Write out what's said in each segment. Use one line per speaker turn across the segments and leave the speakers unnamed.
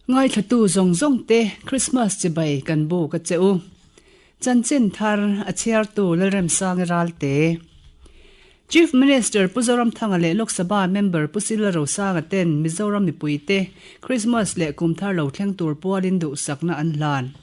Ngaithlatu zawng zawng te Christmas chibai kan buk a che u. Chanchin thar a chhiartu Lalremsangi Ralte. Chief Minister Pu Zoramthanga leh Lok Sabha member Pu Sila Rosanga ten Mizoram mipuite Christmas leh kumthar lo thleng tur pualin duhsakna an hlan.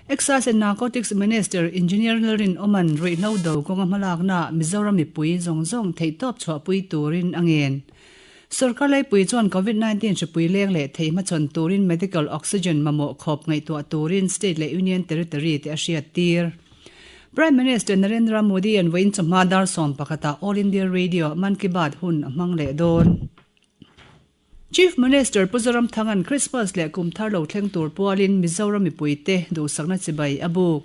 Excise and Narcotics Minister Engineer Lalrinawman ruihhlo do kawnga hmalaknaah Mizoram mipui zawng zawng theihtawp chhuahpui turin a ngen. Sorkar laipui chuan Covid 19 hripui leng leh thei hmachhawn turin medical oxygen mamawh khawp ngaihtuah turin state leh union territory te a hriattir. Prime Minister Narendra Modi an vawiin chawhma dar 11 ah All India Radio Mann Ki Baat hun a hmang leh dawn. Chief Minister Pu Zoramthanga'n Christmas leh kum thar lo thleng tur pualin Mizoram mipuite duhsakna chibai a buk.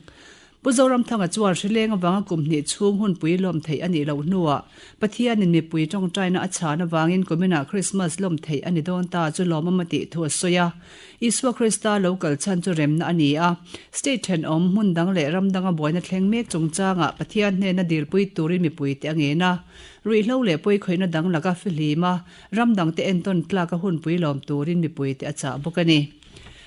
Pu Zoramthanga chuan hrileng avanga kum hnih chhung hunpui lawm theih a nih loh hnuah Pathianin mipui tawngtaina a chhan avangin kuminah Christmas lawm theih a ni dawn ta chu lawmawm a tih thu a sawi a. Isua Krista lo kal chhan chu remna a ni a, state thenawm, hmun dang leh ram danga buaina thleng mek chungchangah Pathian hnena dilpui turin mipuite a ngen a. Ruihhlo leh pawikhawihna dang laka fihlim a, ram dangte entawn tlaka hunpui lawm turin mipuite a chah bawk a ni.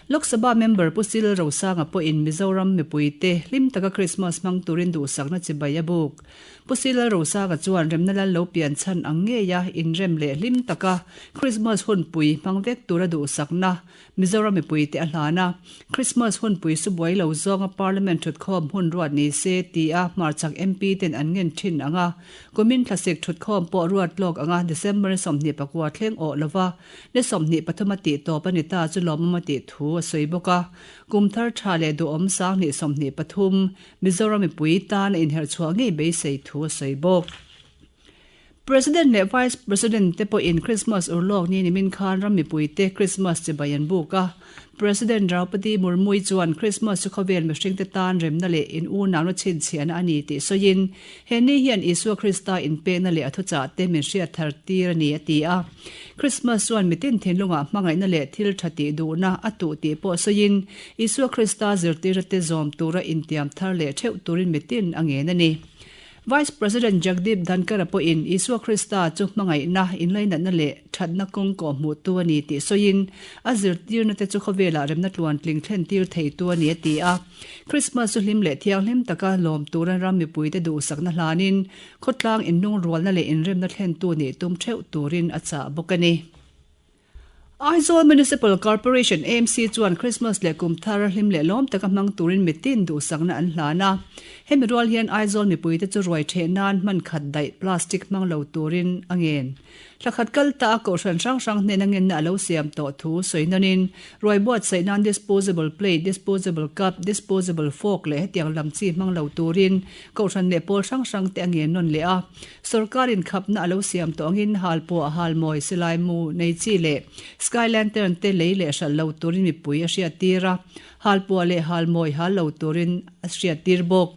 Lok Sabha member Pu Sil Rosanga pawhin Mizoram mipuite hlim taka Krismas hmang turin duhsakna chibai a buk. Pu Sil Rosanga chuan remna lal lo pian chhan ang ngeia inrem leh hlim taka Krismas hunpui hmang vek tura duhsakna Mizoram mipuite a hlan a. Krismas hunpui subuai lo zawnga Parliament thutkhawm hun ruat ni se tia hmarchhak MP ten an ngen thin ang a, kumin thlasik thutkhawm pawh ruat lawk anga December ni 24 thleng awh lova Ni 23 a tih tawp a ni ta chu lawmawm a tih thu a sawi bawk a. Kum thar tha leh duhawm 2023 Mizoram mipui tan a inherhchhuah ngei beisei thu a sawi bawk. President leh Vice President te pawhin Christmas urlawk ni nimin khan ram mipuite Christmas chibai an buk a. President Draupadi Murmu-i chuan Christmas chu khawvel mihringte tan remna leh in unauna chhinchhiahna a ni tih sawiin, he ni hian Isua Krista inpekna leh a thuchah te min hriat thar tir a ni a ti a. Christmas chuan mitin thinlungah hmangaihna leh thil tha tih duhna a tuh tih pawh sawiin, Isua Krista zirtirna te zawm tura intiam thar leh theuh turin mitin a ngen a ni. Vice President Jagdeep Dhankhar-a pawhin Isua Krista chu hmangaihna, inlainatna leh thatna kawng kawhhmuhtu a ni tih sawiin, a zirtirna te chu khawvelah remna tluantling thlentir theitu a ni a ti a. Krismas chu hlim leh thianghlim taka lawm tura ram mipuite duhsakna hlanin, khawtlang inlungrualna leh inremna thlentu nih tum theuh turin a chah bawk a ni. Aizawl Municipal Corporation, AMC, chuan Christmas leh kum thar hlim leh lawm taka hmang turin mitin duhsakna an hlan a. Hemi rual hian Aizawl mipuite chu ruai theh nan hman khat daih plastic hmang lo turin a ngen. Thla khat kal ta a kohhran hrang hrang hnena ngenna a lo siam tawh thu sawi nawnin ruai buatsaih nan disposable plate, disposable cup, disposable fork leh hetiang lam chi hmang lo turin kohhran leh pawl hrang hrang te a ngen nawn leh a. Sorkar inkhapna a lo siam tawh angin halpuah, halmawi, silai mu nei chi leh sky lantern te lei leh hralh lo turin mipui a hriattir a, halpuah leh halmawi hal lo turin a hriattir bawk.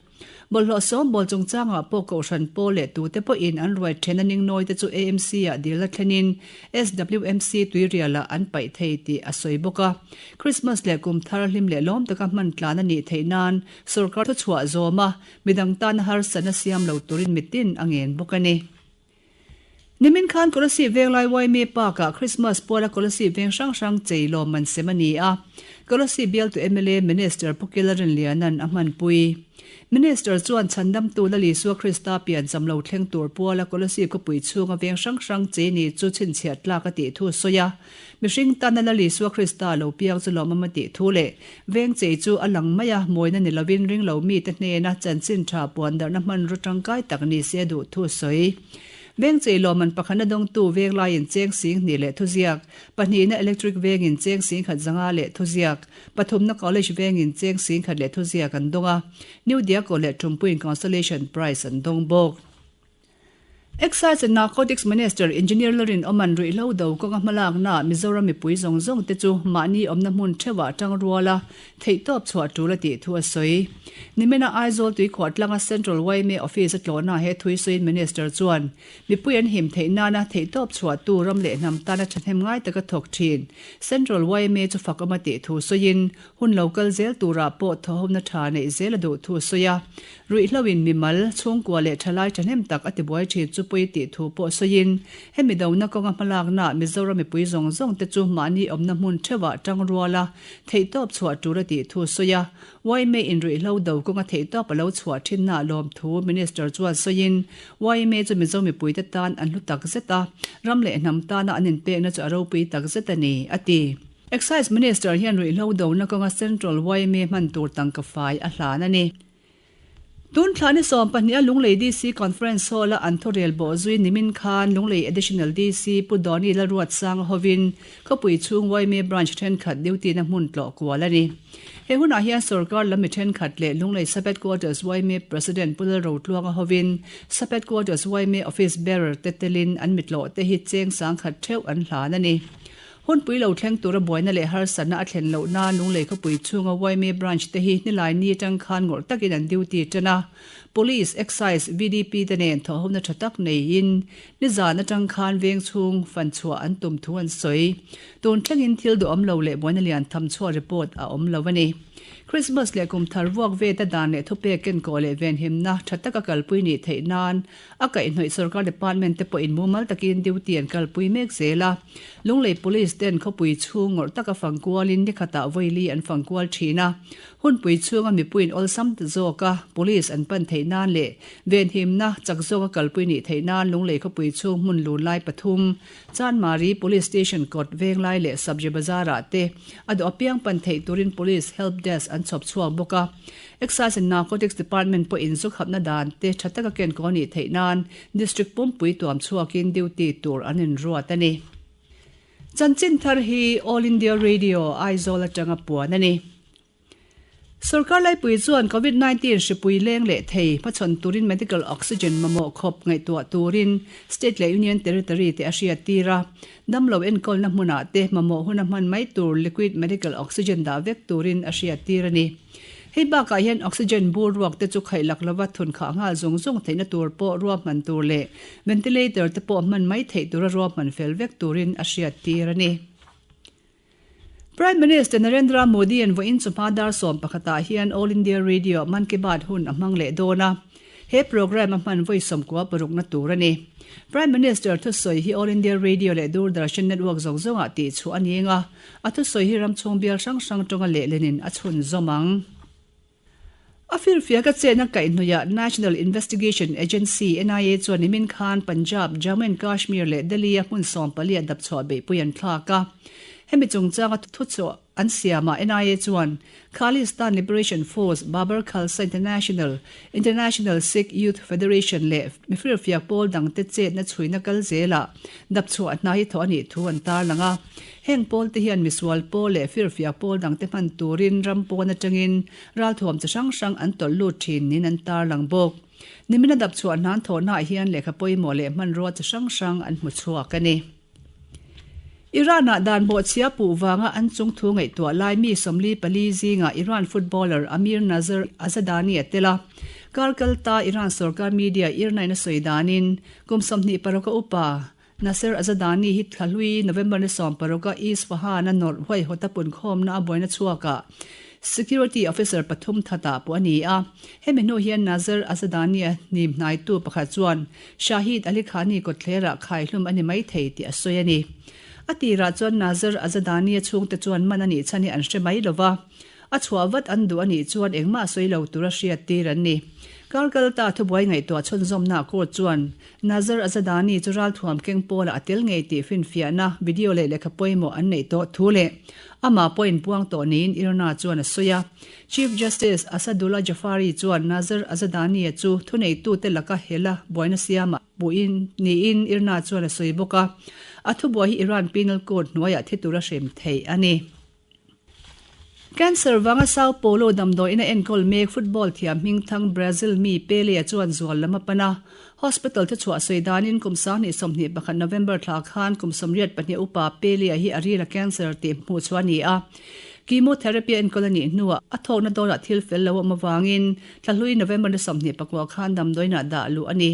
Bawlhhlawh sawmbawl chungchangah pawh Kohhran pawl leh tute pawhin an ruai then a ningnawi te chu AMC-ah dilna thlenin SWMC tuirialah an paih thei tih a sawi bawk a. Christmas leh kum thar hlim leh lawm taka hman tlan a nih theih nan sorkar thuchhuah zawm a, Midang tana harsatna siam lo turin mitin a ngen bawk a ni. Nimin khan Kolasib Venglai YMA Park-ah Christmas puala Kolasib veng hrang hrang chei lawmman sem a ni a. Kolasib bialtu mla Minister Pu Kila Rinliana'n a hmanpui. Minister chuan chhandamtu Lal Isua Krista piancham lo thleng tur puala Kolasib khawpui chhunga veng hrang hrang chei ni chu chhinchhiah tlak a tih thu a sawi a. Mihring tana Lal Isua Krista lo piang chu lawmawm a tih thu leh veng chei chu a lang mai a, mawina ni lovin ringlo mite hnena chanchin tha puan darhna hmanraw tangkai tak ni se a duh thu a sawi. Veng chei lawmman pakhatna dawngtu veng laiin cheng sing hnih leh thuziak, pahnihna electric vengin cheng sing khat zanga leh thuziak, pathumna college vengin cheng sing khat leh thuziak an dawng a, New Diako leh Tumpuiin consolation prize an dawng bawk. Excise and Narcotics Minister Engineer Lalrinawman ruihhlo do kawnga hmalaknaah Mizoram mipui zawng zawng te chu mahni awmna hmun theuhah tang ruala theihtawp chhuah tul a tih thu a sawi. Nimina Aizawl tuikhuah tlanga Central yma Office a tlawhnaah he thui sawiin Minister chuan mipui an him theih nana theihtawp chhuahtu ram leh hnam tana thahnem ngai taka thawk thin Central yma chu fak awm a tih thu sawiin Hun lo kal zel turah pawh thawhawmna tha neih zel a duh thu a sawi a. Ruihhloin mimal, chhungkua leh thalai thahnem tak a tibuai thin chu pawi tih thu pawh sawiin, hemi dona kawnga hmalaknaah Mizoram mipui zawng zawng te chu mahni awmna hmun theuhah tangruala theihtawp chhuah tur a tih thu sawi a. Yma in ruihhlo do kawnga theihtawp a lo chhuah thinnaah lawmthu Minister chuan sawiin, yma chu Mizo mipuite tan an hlu takzet a, ram leh hnam tana an inpekna chu a ropui takzet a ni, a ti. Excise Minister hian ruihhlo dona kawnga Central yma hman tur tangka fai a hlan a ni. Tun thla ni 12 a Lunglei DC Conference Hall a an thawrel bawh zui nimin khan Lunglei Additional DC Pu Dawni Lalruatsanga hovin khawpui chhung yma Branch thenkhat duty na hmun tlawh kual a ni. He hunah hian sorkar lam mi thenkhat leh Lunglei Sub Headquarters yma President Pu Lalrotluanga hovin Sub Headquarters yma Office Bearer te telin an mitlawh te hi cheng sangkhat theuh an hlan a ni. Hunpui lo thleng tura buaina leh harsatna a thlen loh nan Lunglei khawpui chhunga yma branch te hi hnilai ni atang khan ngawrh takin an duty tan a. Police, Excise, VDP te nen thawhhona tha tak neiin nizan atang khan veng chhung fan chhuah an tum thu an sawi. Tun thlengin thil duhawm lo leh buaina lian tham chhuah report a awm lo a ni. Christmas leh kum thar vuak veta dan leh thupek kenkawh leh venhimna tha taka kalpui nih theih nan A kaihhnawih sorkar department te pawhin mumal takin duty an kalpui mek zel a. Lunglei Police ten khawpui chhung ngawrh taka fang kualin ni khatah vawili an fang kual thin a. Hunpui chhunga mipuiin awlsam ta zawka Police an pan theih nan leh venhimna chak zawka kalpui nih theih nan Lunglei khawpui chhung hmun lunlai pathum, Chanmari Police Station kawt Venglai leh Sabji Bazar ah te a duh apiang pan theih turin Police Help Desk an chhawp chhuak bawk a. Excise and Narcotics Department pawhin zu khapna dan te tha taka ken kaw nih theih nan District pumpui tuam chhuakin duty tur an inruat a ni. Chanchin thar hi All India Radio, Aizawl atanga puan a ni. Sorkar laipui chuan Covid 19 hripui leng leh thei hmachhawn turin medical oxygen mamawh khawp ngaihtuah turin State leh Union Territory te a hriattir a. Damlo enkawlna hmunah te mamawh huna hman mai tur liquid medical oxygen dah vek turin a hriattir a ni. Hei bakah hian oxygen bur ruak te chu khaih lak lova thun khah nghal zung zung theihna tur pawh ruahman tur leh ventilator te pawh hman mai theih tura ruahman fel vek turin a hriattir a ni. Prime Minister Narendra Modi-a'n vawiin chawhma dar 11 ah hian All India Radio Mann Ki Baat hun a hmang leh dawn a. He programme a hman vawi 90 parukna tur a ni. Prime Minister thusawi hi All India Radio leh Doordarshan network zawng zawngah tihchhuah a ni eng a, a thusawi hi ram chhung bial hrang hrang tawnga lehlinin a chhunzawm ang. A firfiaka chetna kaihhnawihah National Investigation Agency, NIA, chuan nimin khan Punjab, Jammu and Kashmir leh Delhi-a hmun 14 ah dapchhuah beihpui an thlak a. Hemi chungchanga thuchhuah an siamah NIA chuan Khalistan Liberation Force, Babar Khalsa International, International Sikh Youth Federation leh mifirfiak pawl dangte chetna chhuina kal zelah dapchhuah hna hi thawh a nih thu an tarlang a. Heng pawlte hian misual pawl leh firfiak pawl dangte hman turin ram pawn atangin ralthuam chi hrang hrang an tawlh lut thin niin an tarlang bawk. Nimina dapchhuah hnan thawhnaah hian lehkha pawimawh leh hmanrua chi hrang hrang an hmu chhuak a ni. Iran-ah dan bawhchhia puh vanga an chungthu ngaihtuah lai mi 44 zingah Iran footballer Amir Nazar Azadani a tel a. Kar kalta Iran sorkar media IRNA-in a sawi danin kum 26 a upa Nasser Azadani hi thla hlui November ni 16 a Isfahan-a nawrh huaihawta punkhawmna a buaina chhuakah Security officer pathum thatah pawh a ni a. Hemi hnu hian Nasser Azadani-a hnim hnaitu pakhat chuan Shahid Ali Khani kawtthlerah khaihlum a ni mai thei tih a sawi a ni. A tirah chuan Nasser Azadani-a chhungte chuan man a nih chhan hi an hre mai lo va. A chhuah vat an duh a nih chuan engmah sawi lo tura hriattir an ni. Kar kalta thubuai ngaihtuah chhunzawmna court chuan Nazar Azadani chu ralthuam keng pawlah a tel ngei tih finfiahna video leh lehkha pawimawh an neih tawh thu leh amah pawh inpuang tawh niin IRNA chuan a sawi a. Chief Justice Asadullah Jafari chuan Nazar Azadani-a chu thuneitute laka hela buaina siamah puhin niin IRNA chuan a sawi bawk a. A thubuai hi Iran Penal Code hnuaiah thi tura hrem theih a ni. Cancer vanga Sao Paulo damdawiin a enkawl mek football thiam hmingthang Brazil mi Pele-a chuan zual lam a pan a. Hospital thuchhuah sawi danin kum 2021 November thla khan kum 82 upa Pele-a hi a ril a cancer tih hmuh chhuah a ni a. Chemotherapy a enkawl a nih hnuah a thawkna dawrah thil fel lo a awm avangin thla hlui November ni 29 khan damdawiinah dah luh a ni.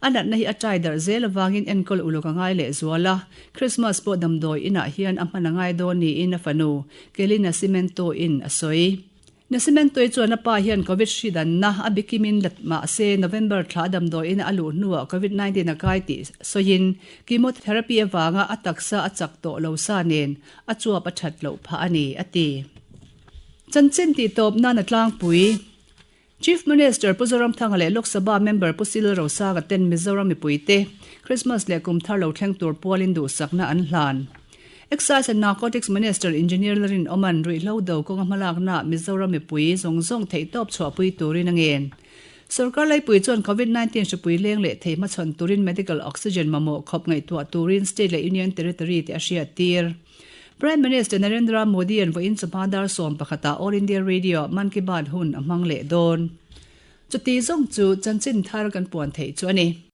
A natna hi a ṭai darh zel avangin enkawl uluk a ngai lehzual a. Christmas pawh damdawi inah hian a hman a ngai dawn niin a fanu, Kelly Nascimento-in a sawi. Nascimento-i chuan a pa hian Covid hri danna a bikimin la mah se November thla damdawiin a luh hnuah Covid 19 a kai tih sawiin chemotherapy avanga a taksa a chak tawh lo sa nen a chuap a that loh phah a ni, a ti. Chanchin tih tawp nan a tlangpui. Chief Minister Pu Zoramthanga leh Lok Sabha member Pu Cyril Rosanga ten Mizoram mipuite Christmas leh kum thar lo thleng tur pualin duhsakna an hlan. Excise and Narcotics Minister Engineer Lalrinawma'n ruihhlo do kawnga hmalaknaah Mizoram mipui zawng zawng theihtawp chhuahpui turin a ngen. Sorkar laipui chuan Covid 19 hripui leng leh thei hmachhawn turin medical oxygen mamawh khawp ngaihtuah turin state leh union territory te a hriattir. Prime Minister Narendra Modi-a'n vawiin chawhma dar 11 ah All India Radio-ah Mann Ki Baat hun a hmang leh dawn. Chuti zawng chu chanchin thar kan puan theih chu a ni.